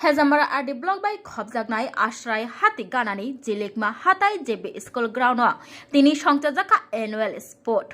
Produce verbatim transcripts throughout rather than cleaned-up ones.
Hejamara R D block bai khopjaknai Ashrai hati ganani Jilikma hatai J B school ground o tini songchajakha annual sport.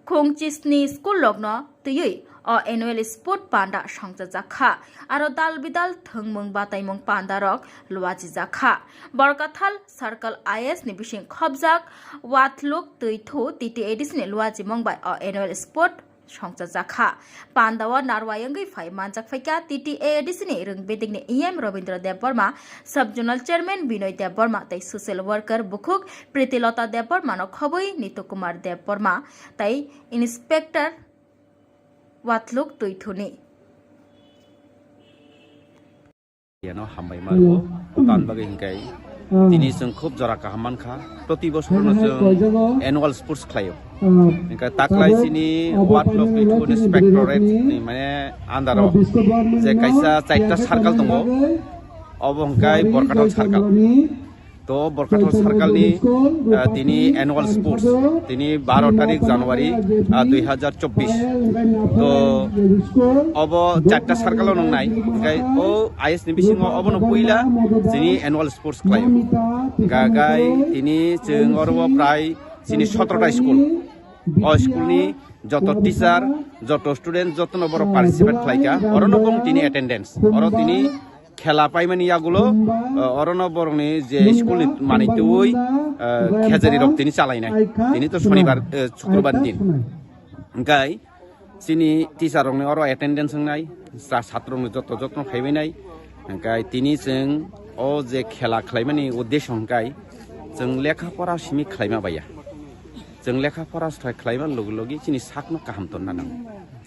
Khungchisni school rokno twiwi o annual sport panda songchajakha. Aro dal bidal thwngmung bataimung panda rok luachijakha. Borkathal Circle I S ni bising khopjak Watluk Twithu T T A D C ni luachimung bai o annual sport songchajakha. Pandao narwai wngwi phai manjak phaikha T T A D C ni rwngbedik ni E M Robindra Debbarma, Sub Zonal Chairman Binoy Debbarma tei Social Worker bukhuk Pritilota Debbarma no khobwi Nitu Kumar Debbarma tei Inspector Watluk Twithuni. Yano hambai marwo, tan bagwi hinkai tini chwng khub jora kaham mankha. Proti bosor no chwng annual sports khlaio. Hinkai taklai chini Watluk Twithu Inspectorate ni mane andaro je kaisa chaita circle tongo, obo hinkai Borkathal circle. To Borkathal circle ni, ah, tini annual sports, tini baro tarik January, ah, dui hajar chobbish. To obo charta circle o nongnai, hinkai o I S ni bisingo obono puila chini annual sports khlaio. Gagai tini chwng oro prai chini sotrota school. O school ni joto teacher, joto student, jotono borok participate khlaika, orono bong tini attendance. Oro tini khela paimani yagulo, uh, orono borokni je school ni manwi twiwi, uh, khejari rok tini chalainai. Tini to shonibar, uh, shukrobar din. Hingkai chini teacher rokni oro attendance wngnai, sa-, satrokni joto joto phaibainai. Hingkai tini chwng o je khela khlaimani uddesho hingkai chwng lekha pora simi khlaima baiya. Chwng lekha pora sthai khlaima logi logi chini sakno kaham tonna nango.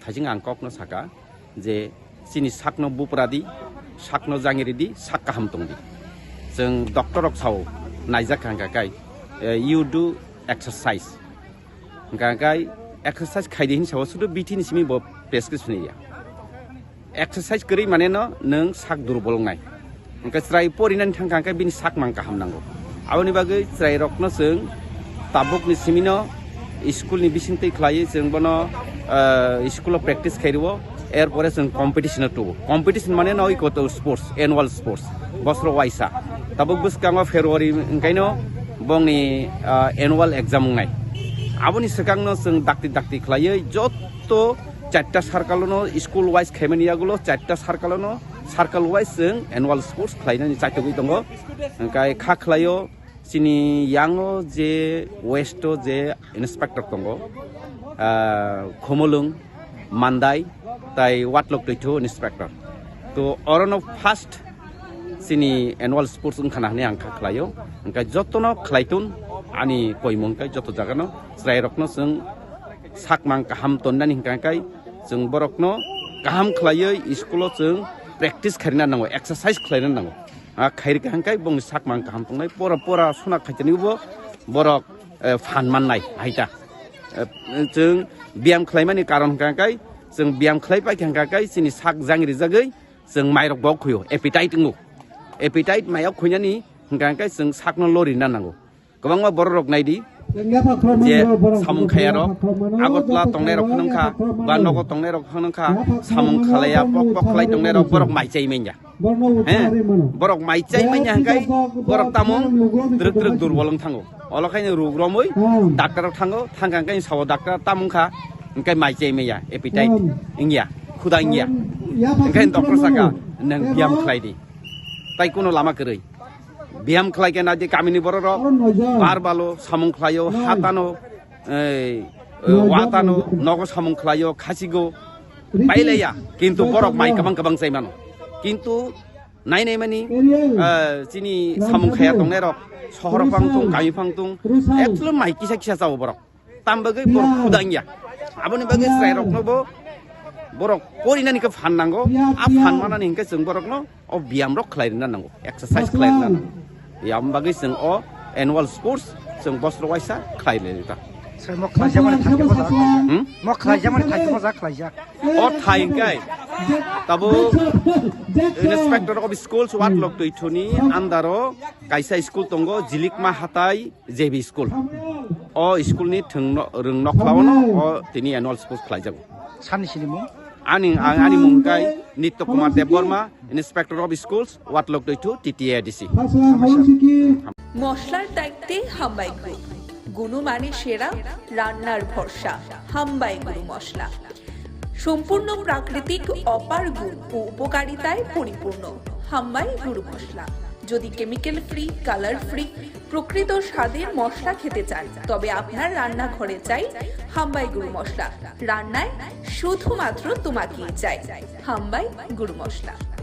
Thaising ang kokno saka, je chini sakno bupra di, sakno jangiri di, sak kaham tong di. Chwng doctor rok sao naijak hwnka kai, eh, "You do exercise." Hwnka kai exercise khai di hin sao sudu bithi ni simi bo prescription ya. Exercise kwrwi mane no nwng sak durbol wngnai. Hwnkhe chwrai porinani thangkha hwnkhe bini sak mang kaham nango. Aboni bagwi chwrai rokno chwng tabukni simino school ni bisingtwi khlaiwi chwng bono, ah, school o practice khairwo, er pore chwng competition o tubu. Competition mane no oi koto sports, annual sports, bosro waisa. Tabuk bwskango February hwnkhaino bongni, ah, annual exam wngnai. Aboni swkangno chwng dakti dakti khlaiwi jotto charta circle no school wise khaimani yagulo charta circle no circle wise chwng annual sports khlainani chaitugwi tongo. Hwnkhe kha khlaio chini yango je west o je inspector tongo, ah, Khumulwng, Mandai, tai Watlok Twithu inspector. To orono first chini annual sports wngkhana hwnwi ang kha khlaio. Hwnkhe jotono khlaitun ani koimung khe joto jagano chwrairokno chwng sakmang kaham tonnani hwnkha khe chwng borokno kaham khlaiwi school o chwng practice khairina nango, exercise khlaina nango. A khairikha hwnkhe bongni sakmang kaham tongnai, pora pora sona khaitani bo borok, eh, phan mannai haita. Eh, chwng biyam khlaimani karon hwnkha khe chwng biyam khlai paikha hwnkha khe chini sak jang rijagwi chwng mairok bo khuyo, appetite wngo. Appetite mairok khuinani hwnkha khe chwng sakno lorina nango. Kwbangma borok rok naidi je samung khaya rok, Agartala tongnai rok phano wngkha, ba nogo tongnai rok phano wngkha, samung khalaiya, pok pok khalai tongnai rok, borok mai chai manya. He, borok mai chai manya hwnkhe borok tamo twrwk twrwk durbol wng thango. Olo khaino ruk romwi doctor rok thango, thangkha hwnkhe sao doctor tamo wngkha, hwnkhe mai chai manya, appetite wngya, khuda wngya. Hwnkhe doctor saka, "Nwng biyam khlai di." Tai kuno lama kwrwi. Biyam khlai khe naidi kamini borok rok, bar balo samung khlaio, hatano, ei, eh, watano, nogo samung khlaio, khasigo, pailaiya, kintu borok mai kwbang kwbang chai mano. Kintu nai nai mani, eh, chini samung khaya tongnai rok, sohor phang tung, kami phang tung, ekdom mai kisa kisa chao borok. Tam bagwi borok khuda wngya. Aboni bagwi chwrairokno bo borok porinani khe phan nango. A phan manani hwnkhe chwng borokno o biyam rok khlai rwna nango, exercise khlai rwna nango. Aboni bagwi chwng o annual sports chwng bosro waisa khlai rwna ta. Sir, mo khlai jamani thangkhe mo ja khlai ja. Hmm? Mo khlai jamani thangkhe mo ja khlai ja. O thai hwnkhe tabuk Inspector of Schools Watlok Twithuni andaro kaisa school tongo, Jilikma Hatai J B School. O school ni thwng no, rwng nokhlao no o tini annual sports khlaijago. Sani sini mo? Ani, ang, ani mung kai Nitya Kumar Debbarma, Inspector of Schools, Watlok Doithu, T T A D C. মশলার দায়িত্বে হাম্বাই গ্রুপ। গুণমানে সেরা, রান্নার ভরসা। হাম্বাই গুরু মশলা। সম্পূর্ণ প্রাকৃতিক অপার গুণ ও উপকারিতায় পরিপূর্ণ। হাম্বাই গুরু মশলা। যদি কেমিক্যাল ফ্রি, কালার ফ্রি, প্রকৃত স্বাদের মশলা খেতে চান, তবে আপনার রান্নাঘরে চাই হাম্বাই গুরু মশলা। রান্নায় শুধুমাত্র তোমাকেই চাই। হাম্বাই গুরু মশলা।